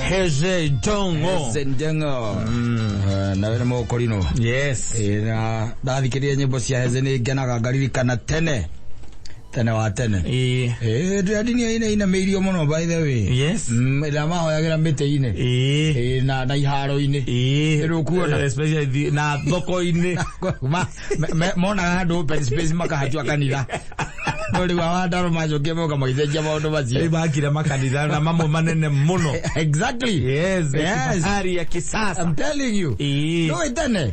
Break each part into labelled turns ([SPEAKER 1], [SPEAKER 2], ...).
[SPEAKER 1] Heze Njongo.
[SPEAKER 2] Heze Njongo. Nawe nĩ mũkorino.
[SPEAKER 1] Yes.
[SPEAKER 2] Ĩĩ, na ndathikĩrĩria nyĩmbo cia Heze nĩ ngenaga ngaririkana tene tene wa tene.
[SPEAKER 1] Ĩĩ.
[SPEAKER 2] Ĩĩ, ndĩ ndini ĩyo inamĩirio mũno by the way.
[SPEAKER 1] Yes.
[SPEAKER 2] Ĩrĩa mahoyagĩra mĩtĩ-inĩ.
[SPEAKER 1] Ĩĩ.
[SPEAKER 2] Ĩĩ, na iharo-inĩ.
[SPEAKER 1] Ĩĩ.
[SPEAKER 2] Nĩ ũkuona?
[SPEAKER 1] Especially na thoko-inĩ.
[SPEAKER 2] Monaga handũ open space makahatua kanitha. No rĩu awandaro macokire moka magĩcenjia maũndũ macio.
[SPEAKER 1] Rĩu makire makanitha na mamwe manene mũno.
[SPEAKER 2] Exactly.
[SPEAKER 1] Yes.
[SPEAKER 2] Yes.
[SPEAKER 1] Kifahari ya kisasa.
[SPEAKER 2] I'm telling you.
[SPEAKER 1] Ĩĩ.
[SPEAKER 2] Nũĩ tene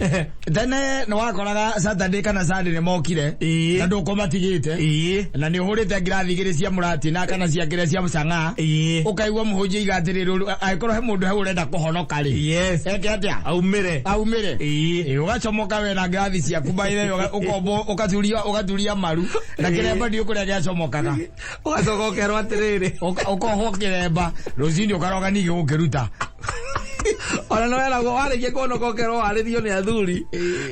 [SPEAKER 2] tene nĩ wakoraga Saturday kana Sunday nĩ mokire
[SPEAKER 1] Ĩĩ.
[SPEAKER 2] na ndũkũmatigĩte
[SPEAKER 1] Ĩĩ.
[SPEAKER 2] na nĩ ũhũrĩte ngirathi igĩrĩ cia mũratina kana cia kĩrĩa cia mũcang'aa.
[SPEAKER 1] Ĩĩ.
[SPEAKER 2] Ũkaigua mũhunjia iga atĩrĩrĩ, angĩkorwo he mũndũ hau ũrenda kũhonoka rĩ,
[SPEAKER 1] Yes.
[SPEAKER 2] eke atĩa?
[SPEAKER 1] Aumĩre.
[SPEAKER 2] Aumĩre.
[SPEAKER 1] Ĩĩ.
[SPEAKER 2] Ĩĩ, ũgacomoka we na ngirathi ciaku by the way, ũkombo ũgaturia maru na kĩremba ndiũ kũrĩa gĩacomokaga.
[SPEAKER 1] Ũgacoka ũkerwo atĩrĩrĩ.
[SPEAKER 2] Ũkohwo kĩremba rũcinĩ ũkaroga ningĩ gũkĩruta.
[SPEAKER 1] Ona no weragwo warĩkia kũhonoka ũkerwo warĩrio nĩ athuri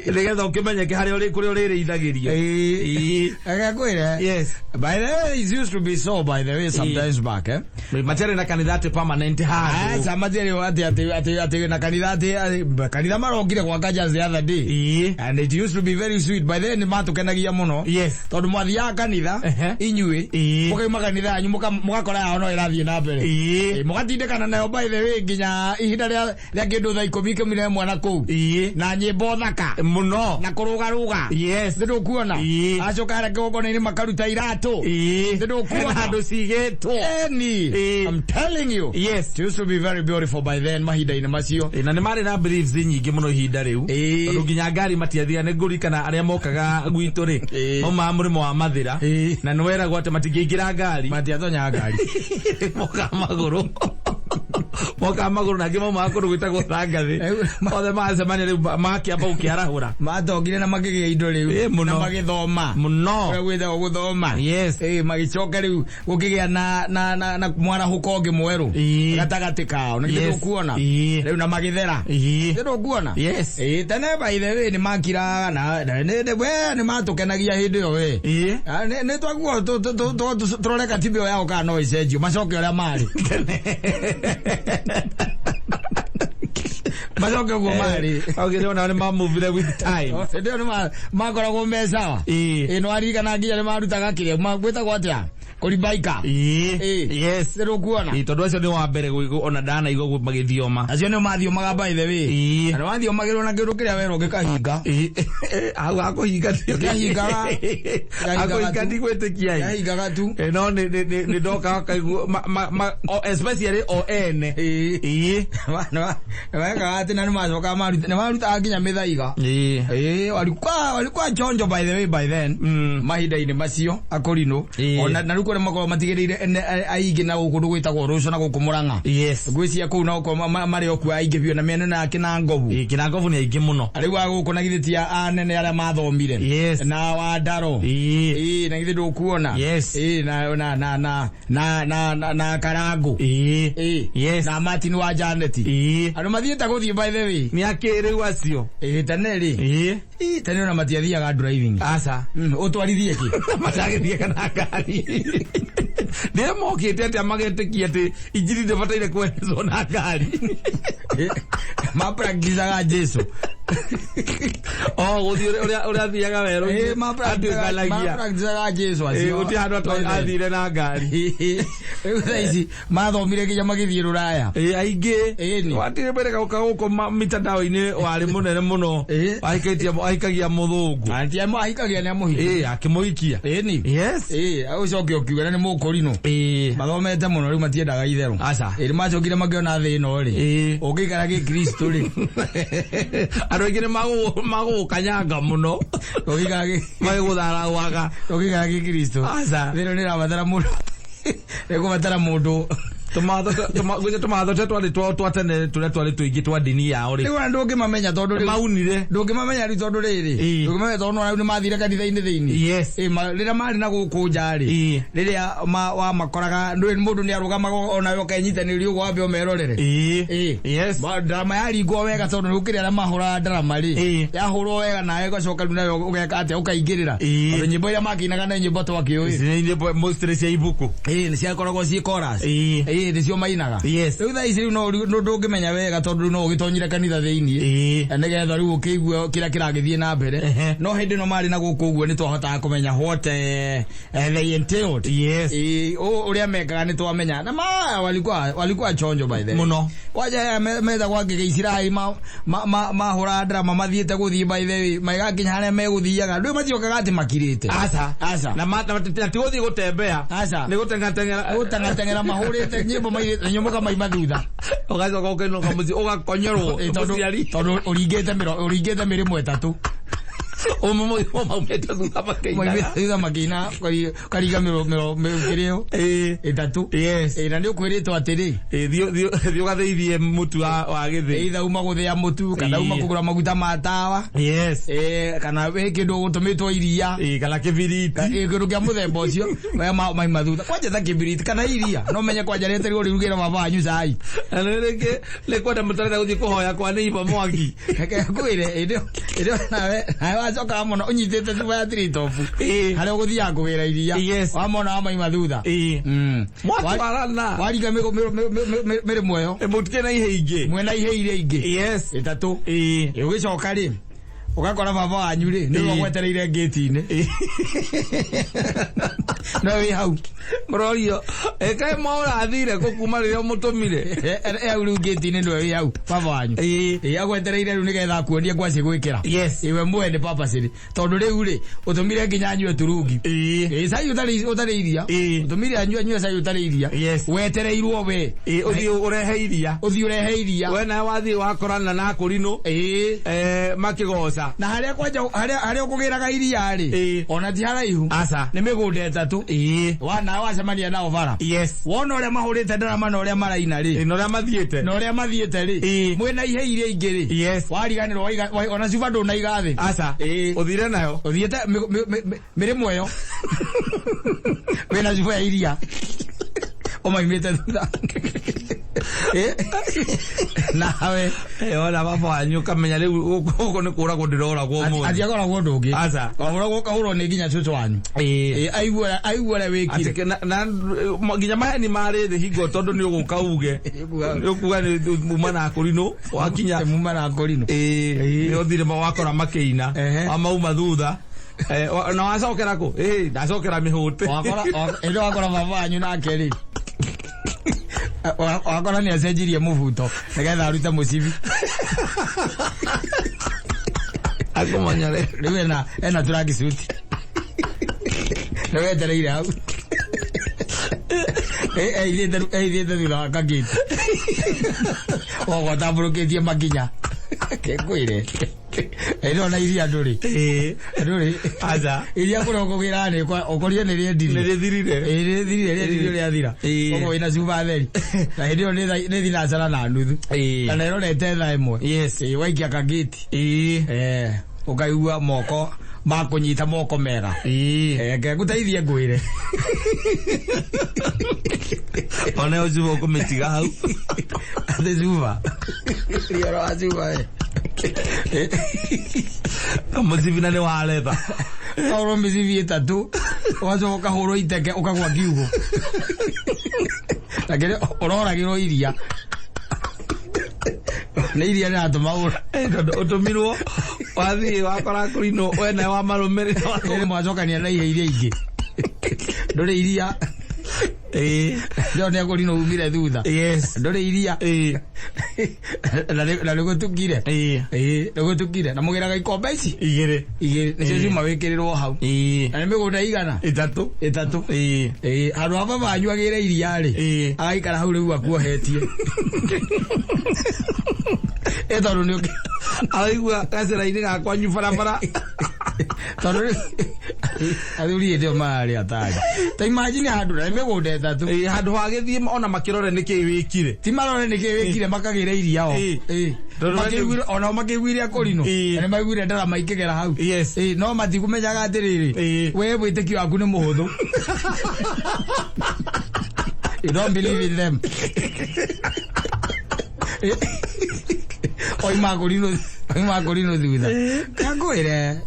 [SPEAKER 1] nĩgetha ũkĩmenyeke harĩa ũrĩ kũrĩa ũrĩrĩithagĩrio.
[SPEAKER 2] Ĩĩ. Reke ngwĩre.
[SPEAKER 1] Yes.
[SPEAKER 2] By the way, it used to be so by the way sometimes back, eh.
[SPEAKER 1] Matiarĩ na kanitha atĩ permanent handũ.
[SPEAKER 2] Aca matiarĩ atĩ atĩ atĩ atĩ na kanitha atĩ atĩ- kanitha marokire gwaka just the other day.
[SPEAKER 1] Ĩĩ.
[SPEAKER 2] And it used to be very sweet. By then matũkenagia mũno.
[SPEAKER 1] Yes.
[SPEAKER 2] Tondũ mwathiaga kanitha
[SPEAKER 1] Ehe.
[SPEAKER 2] inyuĩ
[SPEAKER 1] Ĩĩ.
[SPEAKER 2] mũkauma kanitha yanyu mũgakora yao no ĩrathiĩ na mbere.
[SPEAKER 1] Ĩĩ.
[SPEAKER 2] Ĩĩ, mũgatindĩkana nayo by the way nginya ihinda rĩa kĩndũ thaa ikũmi 11 na kũu.
[SPEAKER 1] Ĩĩ.
[SPEAKER 2] Na nyĩmbo thaka.
[SPEAKER 1] Mũno.
[SPEAKER 2] Na kũrũgarũga.
[SPEAKER 1] Yes.
[SPEAKER 2] Nĩ ndũkuona?
[SPEAKER 1] Ĩĩ.
[SPEAKER 2] Acoka harĩa kĩgongona-inĩ makaruta iratũ.
[SPEAKER 1] Ĩĩ.
[SPEAKER 2] Nĩ ndũkuona?
[SPEAKER 1] Hena handũ cigĩtwo.
[SPEAKER 2] Eni.
[SPEAKER 1] Ĩĩ.
[SPEAKER 2] I'm telling you.
[SPEAKER 1] Yes.
[SPEAKER 2] It used to be very beautiful by then mahinda-inĩ macio.
[SPEAKER 1] Ĩĩ, na nĩ marĩ na beliefs nyingĩ mũno ihinda rĩu.
[SPEAKER 2] Ĩĩ.
[SPEAKER 1] Tondũ nginya ngari matiathiaga nĩ ngũririkana arĩa mokaga gwitũ rĩ.
[SPEAKER 2] Ĩĩ.
[SPEAKER 1] Maumaga mũrĩmo wa Mathĩra.
[SPEAKER 2] Ĩĩ.
[SPEAKER 1] Na nĩ weragwo atĩ matingĩingĩra ngari.
[SPEAKER 2] Matiatonyaga ngari.
[SPEAKER 1] Mokaga magũrũ. Mokaga magũrũ na angĩ maumaga kũndũ gwĩtagwo Thangathĩ. Othe macemania rĩu makĩamba gũkĩarahũra.
[SPEAKER 2] Matongire na makĩgĩa indo rĩu.
[SPEAKER 1] Ĩĩ, mũno.
[SPEAKER 2] Na magĩthoma.
[SPEAKER 1] Mũno.
[SPEAKER 2] Ũrĩa gwĩtagwo gũthoma.
[SPEAKER 1] Yes.
[SPEAKER 2] Ĩĩ, magĩcoka rĩu gũkĩgĩa na mwarahũko ũngĩ mwerũ.
[SPEAKER 1] Ĩĩ.
[SPEAKER 2] Gatagatĩ kao. Nĩ
[SPEAKER 1] Yes.
[SPEAKER 2] ndũkuona.
[SPEAKER 1] Ĩĩ.
[SPEAKER 2] Rĩu na magĩthera.
[SPEAKER 1] Ĩĩ.
[SPEAKER 2] Nĩ ndũkuona.
[SPEAKER 1] Yes.
[SPEAKER 2] Ĩĩ, tene by the way nĩ makiraga na we nĩ matũkenagia hĩndĩ ĩyo we.
[SPEAKER 1] Ĩĩ.
[SPEAKER 2] Ah, nĩ twaguo tũrore katiba ĩyo yao kana no ĩcenjio macoke ũrĩa marĩ macoke ũguo marĩ.
[SPEAKER 1] Augire ona nĩ mamuvire with time.
[SPEAKER 2] Hĩndĩ ĩyo nĩ makoragwo me sawa.
[SPEAKER 1] Ĩĩ.
[SPEAKER 2] Ĩĩ, nĩ waririkana nginya nĩ marutaga kĩrĩa gwĩtagwo atĩa kũribaika.
[SPEAKER 1] Ĩĩ.
[SPEAKER 2] Ĩĩ.
[SPEAKER 1] Yes.
[SPEAKER 2] Nĩ ndũkuona?
[SPEAKER 1] Ĩĩ, tondũ acio nĩ wa mbere ona ndanaigua magĩthioma.
[SPEAKER 2] Acio nĩo mathiomaga by the way.
[SPEAKER 1] Ĩĩ.
[SPEAKER 2] Na nĩ wathiomagĩrwo na kĩndũ kĩrĩa werwo gĩkahinga.
[SPEAKER 1] Ĩĩ. Hau hakũhinga
[SPEAKER 2] Kĩahingaga.
[SPEAKER 1] Hakũhinga
[SPEAKER 2] tu.
[SPEAKER 1] ndigwĩtĩkia ĩ.
[SPEAKER 2] Kĩahingaga tu.
[SPEAKER 1] Ĩ, no nĩ ndoka kaigua especially o ene.
[SPEAKER 2] Ĩĩ.
[SPEAKER 1] Ĩĩ.
[SPEAKER 2] Wekaga atĩ na nĩ macokaga nĩ marutaga nginya mĩthaiga.
[SPEAKER 1] Ĩĩ.
[SPEAKER 2] Ĩĩ, walikuwa chonjo by the way by then. Mahinda-inĩ macio akũrinũ.
[SPEAKER 1] Ĩĩ.
[SPEAKER 2] Ona na rĩu kũrĩa makoragwo matigĩrĩire aingĩ na gũkũ gwĩtagwo Rũcio na gũkũ Mũrang'a.
[SPEAKER 1] Yes.
[SPEAKER 2] Ngwĩciria kũu no ko marĩ o kuo aingĩ biũ na mĩena ĩno ya Kĩnangobu.
[SPEAKER 1] Ĩĩ, Kĩnangobu nĩ aingĩ mũno.
[SPEAKER 2] Rĩu a gũkũ na githĩ ti anene arĩa mathomire.
[SPEAKER 1] Yes.
[SPEAKER 2] Na Wandaro.
[SPEAKER 1] Ĩĩ.
[SPEAKER 2] Ĩĩ, na githĩ ndũkuona.
[SPEAKER 1] Yes.
[SPEAKER 2] Ĩĩ, na Karangũ.
[SPEAKER 1] Ĩĩ.
[SPEAKER 2] Ĩĩ.
[SPEAKER 1] Yes.
[SPEAKER 2] Na Martin wa Janet.
[SPEAKER 1] Ĩĩ.
[SPEAKER 2] Andũ mathiĩte gũthiĩ by the way.
[SPEAKER 1] Nĩ akĩrĩu acio.
[SPEAKER 2] Ĩĩ, tene rĩ.
[SPEAKER 1] Ĩĩ.
[SPEAKER 2] Ĩĩ, tene ona matiathiaga driving.
[SPEAKER 1] Aca.
[SPEAKER 2] Ũtwarithie kĩ?
[SPEAKER 1] Matagĩthiaga na ngari. Rĩrĩa mokĩte atĩa magetĩkia atĩ injiri ndĩbataire kwenjwo na ngari.
[SPEAKER 2] Mapracticaga Jesu.
[SPEAKER 1] O gũthiĩ ũrĩa athiaga werũ-inĩ.
[SPEAKER 2] Ĩĩ,
[SPEAKER 1] atuĩkanagia.
[SPEAKER 2] mapracticaga Jesu
[SPEAKER 1] Ĩĩ,
[SPEAKER 2] acio.
[SPEAKER 1] gũtirĩ handũ athire na ngari.
[SPEAKER 2] Rĩu thaa ici mathomire nginya magĩthiĩ Rũraya.
[SPEAKER 1] Ĩĩ, aingĩ.
[SPEAKER 2] Ĩĩ ni.
[SPEAKER 1] Watirĩ mbere gauka gũkũ mitandao-inĩ warĩ mũnene mũno.
[SPEAKER 2] Ĩĩ.
[SPEAKER 1] Ahikagia mũthũngũ.
[SPEAKER 2] Anti ahikagia nĩ amũhikia.
[SPEAKER 1] Ĩĩ, akĩmũhikia.
[SPEAKER 2] Ĩĩ ni.
[SPEAKER 1] Yes.
[SPEAKER 2] Ĩĩ, ũcoke ũkiuga na nĩ mũkũrinũ.
[SPEAKER 1] Ĩĩ.
[SPEAKER 2] Mathomete mũno rĩu matiendaga itherũ.
[SPEAKER 1] Aca.
[SPEAKER 2] Ĩĩ, nĩ macokire makĩona thĩ ĩno rĩ.
[SPEAKER 1] Ĩĩ.
[SPEAKER 2] Ũngĩikara gĩkristo rĩ.
[SPEAKER 1] Andũ aingĩ nĩ magũgũkanyanga mũno.
[SPEAKER 2] Ũngĩikara gĩ
[SPEAKER 1] Magĩgũtharauaga.
[SPEAKER 2] Ũngĩikara gĩkristo.
[SPEAKER 1] Aca.
[SPEAKER 2] Thĩ ĩno nĩ ĩrabatara mũndũ. Ĩkũbatara mũndũ.
[SPEAKER 1] Tũmatho tũmatho tũrĩa twarĩ twao twa tene tũrĩa twarĩ tũingĩ twa ndini yao rĩ.
[SPEAKER 2] Rĩu ona ndũngĩmamenya tondũ rĩu
[SPEAKER 1] Maunire.
[SPEAKER 2] ndũngĩmamenya rĩu tondũ rĩrĩ.
[SPEAKER 1] Ĩĩ.
[SPEAKER 2] Ndũngĩmamenya tondũ rĩu nĩ mathire kanitha-inĩ thĩinĩ.
[SPEAKER 1] Yes.
[SPEAKER 2] Ĩĩ, rĩrĩa marĩ na gũkũ nja rĩ.
[SPEAKER 1] Ĩĩ.
[SPEAKER 2] Rĩrĩa wamakoraga ndũĩ mũndũ nĩ arũgamaga onawe ũkenyitanĩria ũguo wambe ũmerorere.
[SPEAKER 1] Ĩĩ.
[SPEAKER 2] Ĩĩ.
[SPEAKER 1] Yes.
[SPEAKER 2] Ndarama yaringwo wega tondũ nĩ gũkĩrĩ arĩa mahũraga ndarama rĩ.
[SPEAKER 1] Ĩĩ.
[SPEAKER 2] Yahũrwo wega nawe ũgacoka rĩu nawe ũgeka atĩa ũkaingĩrĩra.
[SPEAKER 1] Ĩĩ.
[SPEAKER 2] Tondũ nyĩmbo iria makĩinaga nĩ nyĩmbo twakĩũĩ.
[SPEAKER 1] Ici nĩ nyĩmbo mostly cia ibuku.
[SPEAKER 2] Ĩĩ, nĩ ciakoragwo ciĩ chorus.
[SPEAKER 1] Ĩĩ.
[SPEAKER 2] Ĩĩ. Ĩĩ, nĩcio mainaga.
[SPEAKER 1] Yes.
[SPEAKER 2] Rĩu thaa ici rĩu no ndũngĩmenya wega tondũ rĩu no ũgĩtonyire kanitha thĩiniĩ.
[SPEAKER 1] Ĩĩ.
[SPEAKER 2] Nĩgetha rĩu ũkĩigue kĩrĩa kĩragĩthiĩ na mbere.
[SPEAKER 1] Ehe.
[SPEAKER 2] No hĩndĩ ĩno marĩ na gũkũ ũguo nĩ twahotaga kũmenya what they entailed.
[SPEAKER 1] Yes.
[SPEAKER 2] Ĩĩ, ũrĩa mekaga nĩ twamenya. Na ma walikuwa chonjo by the way.
[SPEAKER 1] Mũno.
[SPEAKER 2] Kwanja aya metagwo angĩ gĩicirahi mahũra drama mathiĩte gũthiĩ by the way magakinya harĩa megũthiaga ndũĩ matiokaga atĩ makirĩte.
[SPEAKER 1] Aca.
[SPEAKER 2] Aca.
[SPEAKER 1] Na ti gũthiĩ gũtembea.
[SPEAKER 2] Aca.
[SPEAKER 1] Nĩ gũteng'ateng'era.
[SPEAKER 2] Gũteng'ateng'era mahũrĩte nyĩmbo mairĩte na nyũmũka maima thutha.
[SPEAKER 1] Ũgacoka ũkainũka mũciĩ ũgakonyorwo.
[SPEAKER 2] Ĩ, tondũ
[SPEAKER 1] Mũciari.
[SPEAKER 2] tondũ ũringĩte mĩro ũringĩte mĩrĩmo ĩtatũ.
[SPEAKER 1] Ũmwe maumĩte thutha makĩinaga.
[SPEAKER 2] Maumĩte thutha makĩina ũkaringa mĩro mĩro kĩrĩo
[SPEAKER 1] Ĩĩ.
[SPEAKER 2] ĩtatũ.
[SPEAKER 1] Yes.
[SPEAKER 2] Ĩ, na nĩ ũkwĩrĩtwo atĩrĩ
[SPEAKER 1] Ĩĩ, thiĩ ũgathĩithie mũtu wa gĩthĩi.
[SPEAKER 2] either uma gũthĩa mũtu kana uma
[SPEAKER 1] Ĩĩ.
[SPEAKER 2] kũgũra maguta ma tawa.
[SPEAKER 1] Yes.
[SPEAKER 2] Ĩ, kana wĩ kĩndũ ũgũtũmĩtwo iria.
[SPEAKER 1] Ĩĩ, kana kĩbiriti.
[SPEAKER 2] Ĩ, kĩndũ kĩa mũthemba ũcio maya maima thutha kwanja ta kĩbiriti kana iria no menye kwanja rĩeterirwo rĩrugĩre baba wanyu cai.
[SPEAKER 1] Na nĩ rĩngĩ nĩ kwenda mũtarenda gũthiĩ kũhoya kwa neighbor mwaki.
[SPEAKER 2] Reke ngwĩre ĩndĩ ĩndĩ nawe nawe wacokaga mũno ũnyitĩte cuba ya Treetop.
[SPEAKER 1] Ĩĩ.
[SPEAKER 2] Harĩa ũgũthiaga kũgĩra iria.
[SPEAKER 1] Yes.
[SPEAKER 2] Wamona wamaima thutha.
[SPEAKER 1] Ĩĩ. Mwatwarana.
[SPEAKER 2] Waringa mĩrĩmo ĩyo.
[SPEAKER 1] Mũtikĩ na ihe ingĩ.
[SPEAKER 2] Mwena ihe iria ingĩ.
[SPEAKER 1] Yes.
[SPEAKER 2] Ĩtatũ.
[SPEAKER 1] Ĩĩ.
[SPEAKER 2] Ĩ, ũgĩcoka rĩ ũgakora baba wanyu rĩ nĩwe
[SPEAKER 1] Ĩĩ.
[SPEAKER 2] ũgwetereire ngĩti-inĩ. No wĩ hau.
[SPEAKER 1] Mũrorio ĩkaĩ mwaũrathire kũ kuma rĩrĩa mũtũmire.
[SPEAKER 2] E hau rĩu ngĩti-inĩ nĩwe wĩ hau baba wanyu.
[SPEAKER 1] Ĩĩ.
[SPEAKER 2] Ĩ, agwetereire rĩu nĩgetha akuonie ngwacĩ gwĩkĩra.
[SPEAKER 1] Yes.
[SPEAKER 2] Iwe mwene purposely tondũ rĩu rĩ ũtũmire nginya anyue turungi.
[SPEAKER 1] Ĩĩ.
[SPEAKER 2] Ĩ, cai ũtarĩ iria.
[SPEAKER 1] Ĩĩ.
[SPEAKER 2] Ũtũmire anyue cai ũtarĩ iria.
[SPEAKER 1] Yes.
[SPEAKER 2] Wetereirwo we.
[SPEAKER 1] Ĩĩ, ũthiĩ ũrehe iria.
[SPEAKER 2] Ũthiĩ ũrehe iria.
[SPEAKER 1] We nawe wathiĩ wakorana na akũrinũ.
[SPEAKER 2] Ĩĩ.
[SPEAKER 1] Makĩgoca.
[SPEAKER 2] Na harĩa kwanja harĩa ũkũgĩraga iria rĩ.
[SPEAKER 1] Ĩĩ.
[SPEAKER 2] Ona ti haraihu.
[SPEAKER 1] Aca.
[SPEAKER 2] Nĩ mĩgũnda ĩtatũ.
[SPEAKER 1] Ĩĩ.
[SPEAKER 2] Wa nawe wacemania nao bara.
[SPEAKER 1] Yes.
[SPEAKER 2] Wona ũrĩa mahũrĩte ndarama na ũrĩa maraina rĩ.
[SPEAKER 1] Ĩĩ, na ũrĩa mathiĩte.
[SPEAKER 2] Na ũrĩa mathiĩte rĩ.
[SPEAKER 1] Ĩĩ.
[SPEAKER 2] Mwĩna ihe iria ingĩ rĩ.
[SPEAKER 1] Yes.
[SPEAKER 2] Wariganĩrwo ona cuba ndũnaiga thĩ.
[SPEAKER 1] Aca.
[SPEAKER 2] Ĩĩ.
[SPEAKER 1] Ũthire nayo.
[SPEAKER 2] Ũthiĩte mĩrĩmo ĩyo. Wĩna cuba ya iria. Ũmaimĩte thutha. Ĩ. Nawe.
[SPEAKER 1] Ĩ, ona baba wanyu ũkamenya rĩu gũkũ nĩ kũragwo ndĩroragwo ũmũthĩ.
[SPEAKER 2] Atiakoragwo ũndũ ũngĩ.
[SPEAKER 1] Aca.
[SPEAKER 2] Wahũragwo ũkahũrwo nĩ nginya cũcũ wanyu.
[SPEAKER 1] Ĩĩ.
[SPEAKER 2] Ĩ, aigua ũrĩa wĩkire.
[SPEAKER 1] Atĩ na nginya maheni marĩ thĩ hingo tondũ nĩ ũgũka uge. Nĩ ũkuga nĩ uma na akũrinũ wakinya.
[SPEAKER 2] Muma na akũrinũ.
[SPEAKER 1] Ĩĩ. Nĩ ũthire wakora makĩina.
[SPEAKER 2] Ehe.
[SPEAKER 1] Wamauma thutha. Na wacokera kũ? Ĩĩ, ndacokera mĩhũte.
[SPEAKER 2] Wakora ĩndĩ wakora baba wanyu nake rĩ. Wakora nĩ acenjirie mũbuto nĩgetha arute mũcibi.
[SPEAKER 1] Akũmonyore.
[SPEAKER 2] Rĩu ena track suit. Nĩ wetereire hau. Ĩithĩte thutha wa kagĩti. Wogwo ũtambũrũkĩtie makinya. Kĩngwĩre. Ĩno na iria ndũrĩ.
[SPEAKER 1] Ĩĩ.
[SPEAKER 2] Ndũrĩ.
[SPEAKER 1] Aca.
[SPEAKER 2] Iria kũrĩa ũkũgĩra nĩ ũkorire nĩ rĩendirio.
[SPEAKER 1] Nĩ rĩthirire.
[SPEAKER 2] Ĩĩ, rĩthirire rĩendirio rĩathira.
[SPEAKER 1] Ĩĩ.
[SPEAKER 2] Koguo wĩna cuba theri. Na hĩndĩ ĩyo nĩ thinacara na nuthu.
[SPEAKER 1] Ĩĩ.
[SPEAKER 2] Kana ĩrorete thaa ĩmwe.
[SPEAKER 1] Yes.
[SPEAKER 2] Ĩĩ, waikia kagĩti.
[SPEAKER 1] Ĩĩ.
[SPEAKER 2] Ũkaigua moko makũnyita moko mega.
[SPEAKER 1] Ĩĩ.
[SPEAKER 2] Reke ngũteithie ngwĩre.
[SPEAKER 1] Ona ĩyo cuba ũkũmĩtiga hau.
[SPEAKER 2] Atĩ cuba. Rioro wa cuba we.
[SPEAKER 1] Mũcibi na nĩ waretha.
[SPEAKER 2] Ũkahũrwo mĩcibi ĩtatũ ũgacoka ũkahũrwo iteke ũkagwa kiugũ. Na kĩrĩa ũroragĩrwo iria. Nĩ iria rĩratũma ũra.
[SPEAKER 1] Tondũ ũtũmirwo wathiĩ wakora kũrinũ we nawe wamarũmĩrĩra.
[SPEAKER 2] Ĩrĩ mwacokania na ihe iria ingĩ. Ndũrĩ iria.
[SPEAKER 1] Ĩĩ.
[SPEAKER 2] Ndĩo nĩ akũrinũ umire thutha.
[SPEAKER 1] Yes.
[SPEAKER 2] Ndũrĩ iria.
[SPEAKER 1] Ĩĩ.
[SPEAKER 2] Na nĩgũtukire.
[SPEAKER 1] Ĩĩ.
[SPEAKER 2] Ĩĩ, nĩgũtukire. Na mũgĩraga ikombe ici
[SPEAKER 1] Igĩrĩ.
[SPEAKER 2] igĩrĩ nĩcio ciuma wĩkĩrĩrwo hau.
[SPEAKER 1] Ĩĩ.
[SPEAKER 2] Na nĩ mĩgũnda igana?
[SPEAKER 1] Ĩtatũ.
[SPEAKER 2] Ĩtatũ.
[SPEAKER 1] Ĩĩ.
[SPEAKER 2] Ĩĩ, handũ ha baba wanyu agĩre iria rĩ.
[SPEAKER 1] Ĩĩ.
[SPEAKER 2] Agaikara hau rĩu akuohetie. Ĩ tondũ nĩ
[SPEAKER 1] Araigua gacĩra-inĩ ga kwanyu barabara.
[SPEAKER 2] Tondũ rĩu athuri hĩndĩ ĩyo mararĩ atari. Ta imagine handũ na nĩ mĩgũnda ĩtatũ.
[SPEAKER 1] Ĩĩ, handũ ha gĩthiĩ ona makĩrore nĩkĩĩ wĩkire.
[SPEAKER 2] Ti marore nĩkĩĩ wĩkire makagĩra iria o.
[SPEAKER 1] Ĩĩ.
[SPEAKER 2] Ĩĩ.
[SPEAKER 1] Tondũ
[SPEAKER 2] Makĩiguire onao makĩiguire akũrinũ.
[SPEAKER 1] Ĩĩ.
[SPEAKER 2] Na nĩ maiguire ndarama ikĩgera hau.
[SPEAKER 1] Yes.
[SPEAKER 2] Ĩĩ, no matikũmenyaga atĩrĩrĩ.
[SPEAKER 1] Ĩĩ.
[SPEAKER 2] We wĩtĩkio waku nĩ mũhũthũ. You don't believe in them. Oima akũrinũ. Oima kũrinũ thutha. Kangwĩre.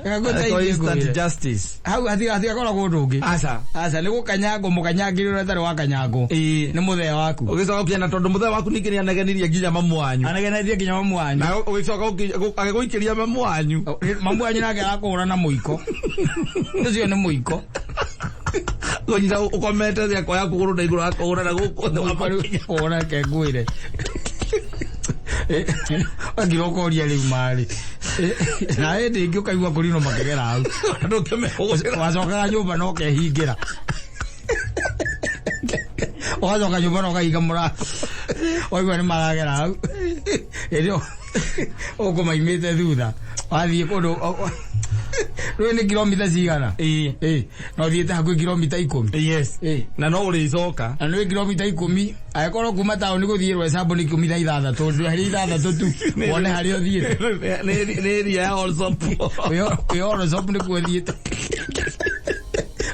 [SPEAKER 2] Kangũteithie
[SPEAKER 1] Instant
[SPEAKER 2] ngwĩre.
[SPEAKER 1] justice.
[SPEAKER 2] Hau hatigakoragwo ũndũ ũngĩ.
[SPEAKER 1] Aca.
[SPEAKER 2] Aca nĩ gũkanyangwo mũkanyangĩrwo ũrĩa ũtarĩ wa kanyangwo.
[SPEAKER 1] Ĩĩ.
[SPEAKER 2] Nĩ mũthee waku.
[SPEAKER 1] Ũgĩcoka ũkĩenda tondũ mũthee waku ningĩ nĩ anegenirie nginya mamu wanyu.
[SPEAKER 2] Anegenetie nginya mamu wanyu.
[SPEAKER 1] Na ũgĩcoka agĩgũikĩria mamu wanyu.
[SPEAKER 2] Mamu wanyu nake arakũhũra na mũiko. Ũcio nĩ mũiko.
[SPEAKER 1] Kũnyita ũkomete thĩ akoya kũgũrũ na igũrũ akũhũra na gũkũ thĩ wa makinya.
[SPEAKER 2] Ũra ke ngwĩre. Wagira ũkoria rĩu marĩ. Na hĩndĩ ĩngĩ ũkaigua kũrinwo makĩgera hau.
[SPEAKER 1] Ndũkĩmehũgũra.
[SPEAKER 2] Wacokaga nyũmba na ũkehingĩra. Ũgacoka nyũmba na ũkahinga mũrango. Waigua nĩ maragera hau. Hĩndĩ ĩyo ũkũmaimĩte thutha. Wathiĩ kũndũ rĩu nĩ kilomita cigana?
[SPEAKER 1] Ĩĩ.
[SPEAKER 2] Ĩĩ. Na ũthiĩte hakuhĩ kilomita 10.
[SPEAKER 1] Yes.
[SPEAKER 2] Ĩĩ.
[SPEAKER 1] Na no ũrĩcoka.
[SPEAKER 2] Na nĩ kilomita 10 angĩkorwo kuma taũni gũthiĩ Rwecambu nĩ 16 ndweherie 6 tu wone harĩa ũthiĩte.
[SPEAKER 1] Nĩ area ya Allsops.
[SPEAKER 2] Wĩ Allsops nĩkuo ũthiĩte.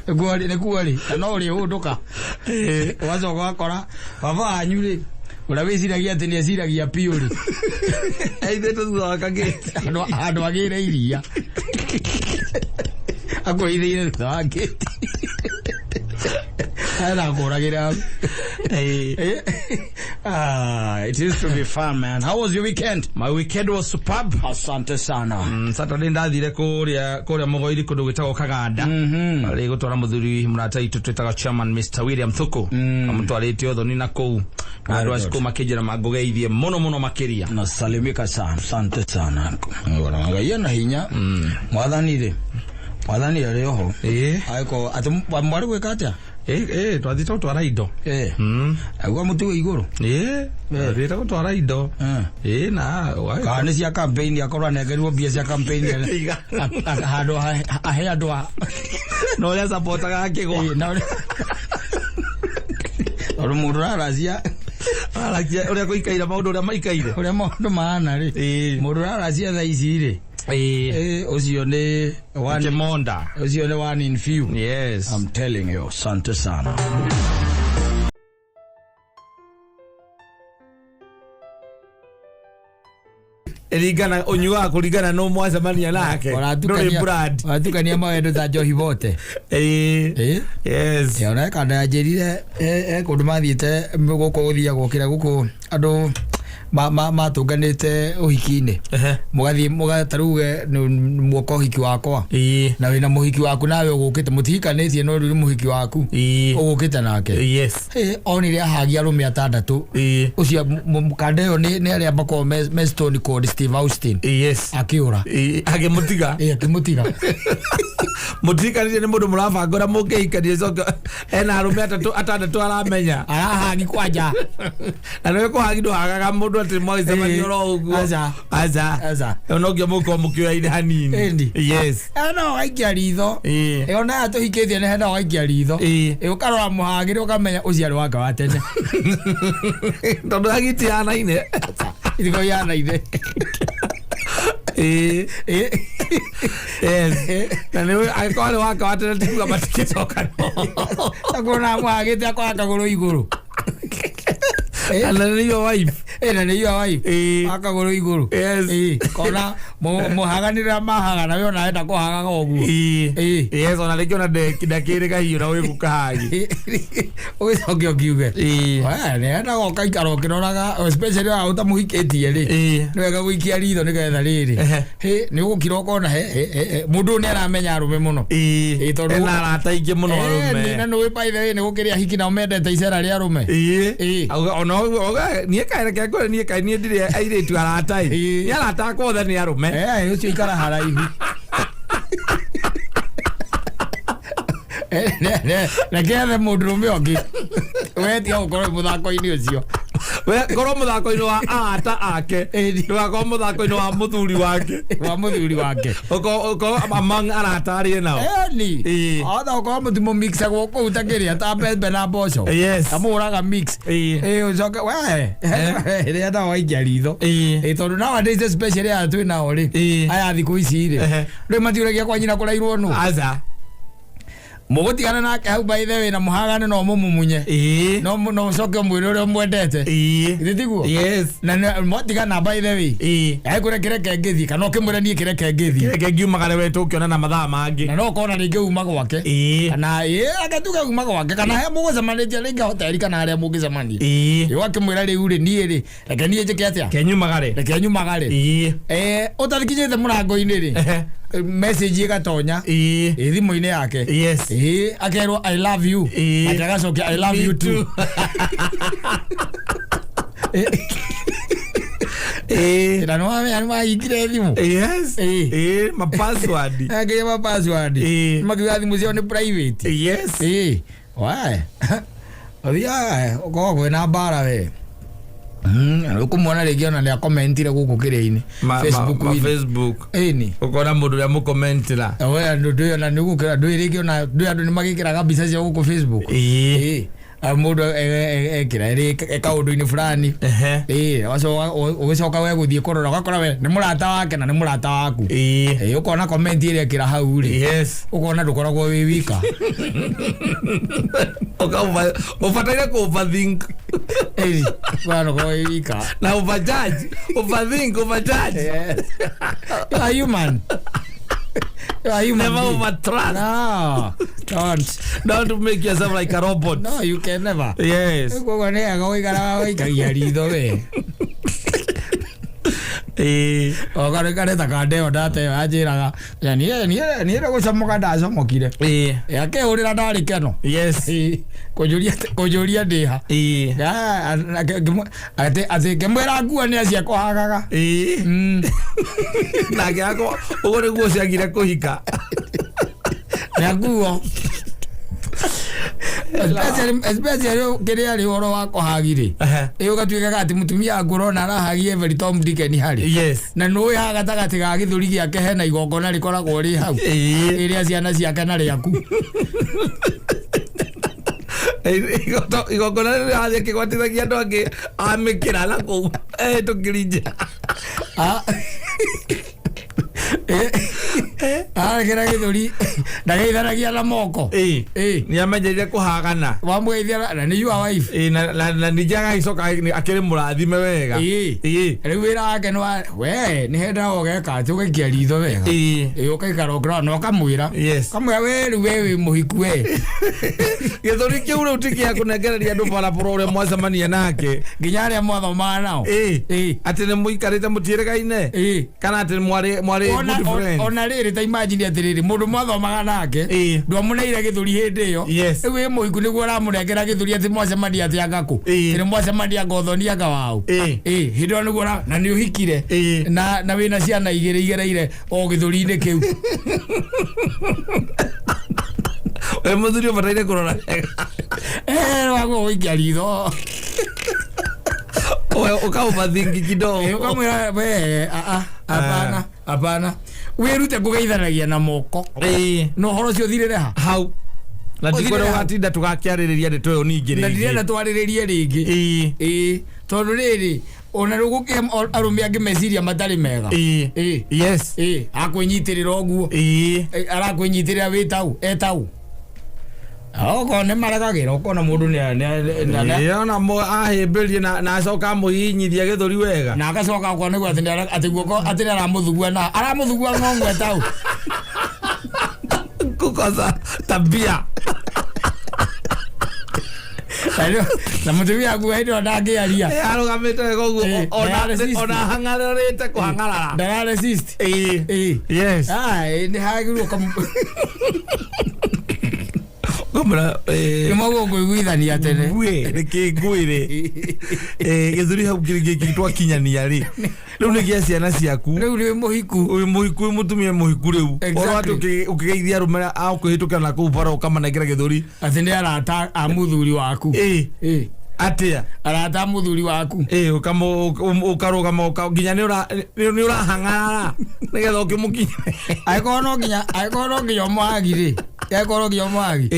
[SPEAKER 2] Nĩkuo rĩ nĩkuo rĩ na no ũrĩhũndũka. Ũgacoka ũgakora baba wanyu rĩ ũrĩa wĩciragia atĩ nĩ eciragia piũ rĩ
[SPEAKER 1] Aithĩte thutha wa kagĩti.
[SPEAKER 2] Handũ agĩre iria akwĩithĩire thutha wa ngĩti ena kũragĩra hau. Ah, it used to be fun, man. How was your weekend?
[SPEAKER 1] My weekend was superb.
[SPEAKER 2] Asante sana.
[SPEAKER 1] Saturday ndathire kuria Mugoiri kundu gwitagwo Kaganda. Ari gutwara muthuri murata itu twitaga chairman Mr William Thuku. Amutwarite uthoni na kuu. Na andu acio kuu makinjira mangugeithie muno muno makiria.
[SPEAKER 2] Nasalimika sana. Asante sana. Ngora Ngai ena hinya. Mwathani rĩ. Mwathani arĩ oho.
[SPEAKER 1] Ĩĩ.
[SPEAKER 2] Aiko atĩ mwarĩ gwĩka atĩa?
[SPEAKER 1] Ĩĩ twathite gutwara indo.
[SPEAKER 2] Aigua mũtu wĩ igũrũ.
[SPEAKER 1] Ĩĩ. Twathite gutwara indo. Ĩĩ na
[SPEAKER 2] Kana nĩ cia campaign akorwo anengerirwo mbia cia campaign handũ ahe andũ a
[SPEAKER 1] na ũrĩa supportaga akĩgwa.
[SPEAKER 2] Ĩĩ, na ũrĩa tondũ mũndũ ũraracia
[SPEAKER 1] Arakia ũrĩa kũikaire maũndũ ũrĩa maikaire.
[SPEAKER 2] ũrĩa maũndũ mahana rĩ
[SPEAKER 1] Ĩĩ.
[SPEAKER 2] mũndũ ũraracia thaa ici rĩ
[SPEAKER 1] Ĩĩ.
[SPEAKER 2] Ũcio nĩ one
[SPEAKER 1] Kĩmonda.
[SPEAKER 2] ũcio nĩ one in few.
[SPEAKER 1] Yes.
[SPEAKER 2] I'm telling you, asante sana.
[SPEAKER 1] Ĩringana ũnyuaga kũringana no mwacemania nake. Ndũrĩ brand.
[SPEAKER 2] Ũratukania mawendo ta njohi bote.
[SPEAKER 1] Ĩĩ.
[SPEAKER 2] Ĩĩ.
[SPEAKER 1] Yes.
[SPEAKER 2] Ona kanda yanjĩrire kũndũ mathiĩte gũkũ gũthiagwo kĩrĩa gũkũ andũ matũnganĩte ũhiki-inĩ.
[SPEAKER 1] Ehe.
[SPEAKER 2] Mũgathiĩ mũgataruge muoka ũhiki wakwa.
[SPEAKER 1] Ĩĩ.
[SPEAKER 2] Na wĩna mũhiki waku nawe ũgũkĩte mũtihikanĩtie no rĩu nĩ mũhiki waku.
[SPEAKER 1] Ĩĩ.
[SPEAKER 2] Ũgũkĩte nake.
[SPEAKER 1] Yes.
[SPEAKER 2] Onire ahagia arũme atandatũ.
[SPEAKER 1] Ĩĩ.
[SPEAKER 2] Ũcio kanda ĩyo nĩ arĩa makoragwo me Stone Cold Steve Austin.
[SPEAKER 1] Yes.
[SPEAKER 2] Akĩũra.
[SPEAKER 1] Ĩĩ. Agĩmũtiga.
[SPEAKER 2] Ĩĩ akĩmũtiga.
[SPEAKER 1] Mũtihikanĩtie nĩ mũndũ mũrabanga ũrĩa mũngĩhikania coke ena arũme atatũ atandatũ aramenya.
[SPEAKER 2] Arahagi kwanja.
[SPEAKER 1] Na nĩwe kũhagi ndũhagaga mũndũ atĩ mwagĩcemania oro ũguo.
[SPEAKER 2] Aca.
[SPEAKER 1] Aca.
[SPEAKER 2] Aca.
[SPEAKER 1] No nginya mũkorwo mũkĩoyaine hanini.
[SPEAKER 2] Ĩndi.
[SPEAKER 1] Yes.
[SPEAKER 2] No waikia ritho.
[SPEAKER 1] Ĩĩ.
[SPEAKER 2] Ĩyo nayo tũhikĩtie nĩ hena waikia ritho.
[SPEAKER 1] Ĩĩ.
[SPEAKER 2] Ĩ ũkarora mũhagĩre ũkamenya ũcio arĩ wake wa tene.
[SPEAKER 1] Tondũ hagi itihanaine.
[SPEAKER 2] Itikorwo ihanaine.
[SPEAKER 1] Ĩĩ.
[SPEAKER 2] Ĩ.
[SPEAKER 1] Yes. Na nĩ angĩkorwo arĩ wake wa tene tikuga matingĩcoka no.
[SPEAKER 2] Takuona mũhagĩte akoya kagũrũ igũrũ.
[SPEAKER 1] Na nĩ your wife.
[SPEAKER 2] Ĩ na nĩ your wife.
[SPEAKER 1] Ĩĩ.
[SPEAKER 2] Akagũrũ igũrũ.
[SPEAKER 1] Yes.
[SPEAKER 2] Ĩ kona mũhaganĩre mahaga na we ona enda kũhagaga ũguo.
[SPEAKER 1] Ĩĩ.
[SPEAKER 2] Ĩĩ.
[SPEAKER 1] Yes, ona rĩngĩ ona ndakĩrĩ kahiũ na wĩ gũkahagi.
[SPEAKER 2] Ũgĩcoke ũkiuge.
[SPEAKER 1] Ĩĩ.
[SPEAKER 2] We nĩ endaga ũgaikara ũkĩroraga especially wa ũtamũhikĩtie rĩ.
[SPEAKER 1] Ĩĩ.
[SPEAKER 2] Nĩ wega gũikia ritho nĩgetha rĩrĩ.
[SPEAKER 1] Ehe.
[SPEAKER 2] Hĩ nĩ ũgũkira ũkona he he mũndũ ũyũ nĩ aramenya arũme mũno.
[SPEAKER 1] Ĩĩ.
[SPEAKER 2] Ĩĩ, tondũ-
[SPEAKER 1] Ena arata aingĩ mũno
[SPEAKER 2] Ĩĩ, na
[SPEAKER 1] arũme.
[SPEAKER 2] nĩ ũĩ by the way nĩ gũkĩrĩ ahiki nao mendete icera rĩa arũme.
[SPEAKER 1] Ĩĩ.
[SPEAKER 2] Ĩĩ.
[SPEAKER 1] Auga ona auga niĩ kaĩ reke ngwĩre niĩ kaĩ niĩ ndirĩ airĩtu arata ĩ.
[SPEAKER 2] Ĩĩ.
[SPEAKER 1] Nĩ arata akwa othe nĩ arũme.
[SPEAKER 2] Eh, ũcio ikara haraihu. Reke ethe mũndũrũme ũngĩ wetia gũkorwo mũthako-inĩ ũcio.
[SPEAKER 1] We korwo mũthako-inĩ wa arata ake.
[SPEAKER 2] Ĩĩ.
[SPEAKER 1] Ndũgakorwo mũthako-inĩ wa mũthuri wake.
[SPEAKER 2] Wa mũthuri wake.
[SPEAKER 1] Ũkorwo among arata arĩa nao.
[SPEAKER 2] Eni.
[SPEAKER 1] Ĩĩ.
[SPEAKER 2] Othe ũkorwo mũtimo mixagwo kũu ta kĩrĩa ta mbembe na mboco.
[SPEAKER 1] Yes.
[SPEAKER 2] Amũhũraga mix.
[SPEAKER 1] Ĩĩ.
[SPEAKER 2] Ĩĩ ũcoke we. Rĩrĩa nao waikia ritho.
[SPEAKER 1] Ĩĩ.
[SPEAKER 2] Ĩĩ tondũ nowadays especially aya twĩ nao rĩ.
[SPEAKER 1] Ĩĩ.
[SPEAKER 2] Aya thikũ ici rĩ.
[SPEAKER 1] Ehe.
[SPEAKER 2] Rĩu matiũragia kwa nyina kũrairwo nũ.
[SPEAKER 1] Aca.
[SPEAKER 2] Mũgũtigana nake hau, by the way, na mũhagane no mũmumunye. No no ũcoke ũmwĩre ũrĩa ũmwendete. Githĩ tiguo?
[SPEAKER 1] Yes.
[SPEAKER 2] Na mwatigana, by the way, ekũre kĩreke ngĩthiĩ, kana ũkĩmwĩra niĩ kĩreke ngĩthiĩ.
[SPEAKER 1] Reke ngiumagare we, tũkĩonana mathaa mangĩ.
[SPEAKER 2] Na no ũkona rĩngĩ uma gwake, kana ĩ agetuge uma gwake, kana he mũgũcemanĩtie rĩngĩ hoteli, kana harĩa mũngĩcemania. Ĩ wakĩmwĩra rĩu rĩ, niĩ rĩ, reke niĩ njĩke atĩa?
[SPEAKER 1] Kenyumagare.
[SPEAKER 2] Reke nyumagare. Ũtakinyĩte mũrango-inĩ rĩ, message ĩgatonya ĩ thimũ-inĩ yake. Ĩ akerwo, "I love you." Nake agacokia, "I love
[SPEAKER 1] Me
[SPEAKER 2] you too."
[SPEAKER 1] too.
[SPEAKER 2] Na nĩ wahingire thimũ.
[SPEAKER 1] Yes. Ma password.
[SPEAKER 2] Akĩria ma password. Makiuga thimũ ciao nĩ private. Ĩ wae ũthiaga ũkorwo kwĩna mbara we. Ũkũmuona rĩngĩ ona nĩ akomentire gũkũ kĩrĩa-inĩ, Facebook.
[SPEAKER 1] Ma
[SPEAKER 2] inĩ.
[SPEAKER 1] Facebook.
[SPEAKER 2] Ĩni.
[SPEAKER 1] Ũkona mũndũ ũrĩa mũkomentĩra.
[SPEAKER 2] We andũ ndũĩ ona nĩ gũkĩra ndũĩ rĩngĩ ona ndũĩ andũ nĩ magĩkĩraga mbica ciao gũkũ Facebook. Ĩ mũndũ ekĩra ĩrĩ kaũndũ-inĩ fulani. Ĩ ũgĩcoka we gũthiĩ kũrora, ũgakora we nĩ mũrata wake na nĩ mũrata waku. Ĩ ũkona comment ĩrĩa ĩkĩra hau rĩ, ũkona ndũkoragwo wĩ wika.
[SPEAKER 1] Ũbataire kũ overthink.
[SPEAKER 2] Ĩ ũkona ndũkoragwo wĩ wika.
[SPEAKER 1] Na overjudge, overthink, overjudge.
[SPEAKER 2] Yes. You are human. You are human
[SPEAKER 1] Never
[SPEAKER 2] being.
[SPEAKER 1] overtrust.
[SPEAKER 2] No, don't.
[SPEAKER 1] Don't make yourself like a robot.
[SPEAKER 2] No, you can never. Koguo nĩ wega gũikaraga gũikagia ritho we. Okarĩkare ta kandeo ndateo anjĩraga niĩ nĩ gũcomoka ndacomokire. Akĩhũrĩra ndarĩ keno. Kũnjũria ndĩha. Atĩ ngĩmwĩra nguo nĩ acio ekũhagaga.
[SPEAKER 1] Nake ako ũguo nĩguo ciagire kũhika.
[SPEAKER 2] Na nguo especially kĩrĩa rĩ ũhoro wa kũhagi rĩ, ĩ ũgatuĩkaga atĩ mũtumia waku ũrona arahagia every Tom, Dick and Harry, na nũĩ haha gatagatĩ ga gĩthũri gĩake hena igongona rĩkoragwo rĩ hau, ĩrĩa ciana ciake na rĩaku.
[SPEAKER 1] Igongona rĩrĩ rĩrathiĩ akĩgwatithagia andũ angĩ amĩkĩra na kũu ehĩtũkĩri nja.
[SPEAKER 2] Ah. Arekera gĩthũri ndageithanagia na moko.
[SPEAKER 1] Nĩ amenyerire kũhagana.
[SPEAKER 2] Wamũgeithia na nĩ your wife.
[SPEAKER 1] Na ningĩ agagĩcoka akĩrĩ mũrathime wega.
[SPEAKER 2] Rĩu wĩra wake nĩ wa we nĩ hendaga ũgeka atĩ ũgaikia ritho wega. Ĩ ũgaikara ũkĩrora na ũkamwĩra, ũkamwĩra we rĩu we wĩ mũhiku we.
[SPEAKER 1] Gĩthũri kĩu rĩu ti gĩa kũnengereria andũ barabara ũrĩa mwacemania nake.
[SPEAKER 2] Nginya arĩa mwathomaga nao.
[SPEAKER 1] Atĩ nĩ mũikarĩte mũtiĩrĩgaine, kana atĩ mwarĩ
[SPEAKER 2] Ona
[SPEAKER 1] good friends.
[SPEAKER 2] Ona rĩrĩ, ta imagine atĩrĩrĩ, mũndũ mwathomaga nake ndwamũneire gĩthũri hĩndĩ ĩyo. Rĩu wĩ mũhiku nĩguo ũramũnengera gĩthũri atĩ mwacemania atĩ anga kũ? Atĩ mwacemania anga ũthoni anga waũ? Hĩndĩ ĩyo nĩguo na nĩ ũhikire, na wĩna ciana igĩrĩ igereire o gĩthũri-inĩ kĩu.
[SPEAKER 1] We mũthuri ũbataire kũrora wega.
[SPEAKER 2] Waguo gũikia ritho.
[SPEAKER 1] We ũka overthink kidogo.
[SPEAKER 2] Ũkamwĩra we hapana, hapana, wĩrute kũgeithanagia na moko na ũhoro ũcio ũthirĩre ha.
[SPEAKER 1] Hau na
[SPEAKER 2] Ũthirĩre
[SPEAKER 1] ndikwenda
[SPEAKER 2] hau.
[SPEAKER 1] ũgatinda tũgakĩarĩrĩria ndeto ĩyo ningĩ
[SPEAKER 2] Na
[SPEAKER 1] rĩngĩ.
[SPEAKER 2] ndirenda twarĩrĩrie rĩngĩ. Ĩĩ, tondũ rĩrĩ ona rĩu gũkĩhe arũme angĩ meciria matarĩ mega. Ĩĩ, akwĩnyitĩrĩra ũguo. Ĩ, arakwĩnyitĩrĩra wĩ tau etau okorwo nĩ maregagĩra ũkona mũndũ
[SPEAKER 1] Ona ahĩmbĩrie na acoka amũhihinyithia gĩthũri wega.
[SPEAKER 2] Na agacoka ũkona nĩguo atĩ atĩ guoko atĩ nĩ aramũthugua na aramũthugua ng'ong'o etau.
[SPEAKER 1] Kukosa tabia.
[SPEAKER 2] Na mũtumia waku hĩndĩ ĩyo ndangĩaria.
[SPEAKER 1] Arũgamĩte wega ũguo,
[SPEAKER 2] Ndararesisti.
[SPEAKER 1] ona hang'ararĩte kũhang'arara.
[SPEAKER 2] Ndararesist.
[SPEAKER 1] Yes.
[SPEAKER 2] Ah, nĩ hagĩrĩirwo
[SPEAKER 1] Ũkamwĩra,
[SPEAKER 2] nĩ maguo kũiguithania tene.
[SPEAKER 1] Ngui nĩkĩ ngwĩre gĩthũri hau gĩkĩ twakinyania rĩ, rĩu nĩ gĩa ciana ciaku.
[SPEAKER 2] Rĩu nĩ mũhiku.
[SPEAKER 1] Ũyũ mũhiku, ũyũ mũtumia mũhiku rĩu. Ũrora atĩ ũkĩgeithia arũme a ũkĩhĩtũkĩra na kũu bara ũkamanengera gĩthũri.
[SPEAKER 2] Atĩ nĩ arata a mũthuri waku.
[SPEAKER 1] Atĩa?
[SPEAKER 2] Arata a mũthuri waku.
[SPEAKER 1] Ũkarũgama nginya nĩ ũrahang'arara nĩgetha ũkĩmũkinya.
[SPEAKER 2] Angĩkorwo no nginya ũmũhagi rĩ, angĩkorwo no nginya ũmũhagi,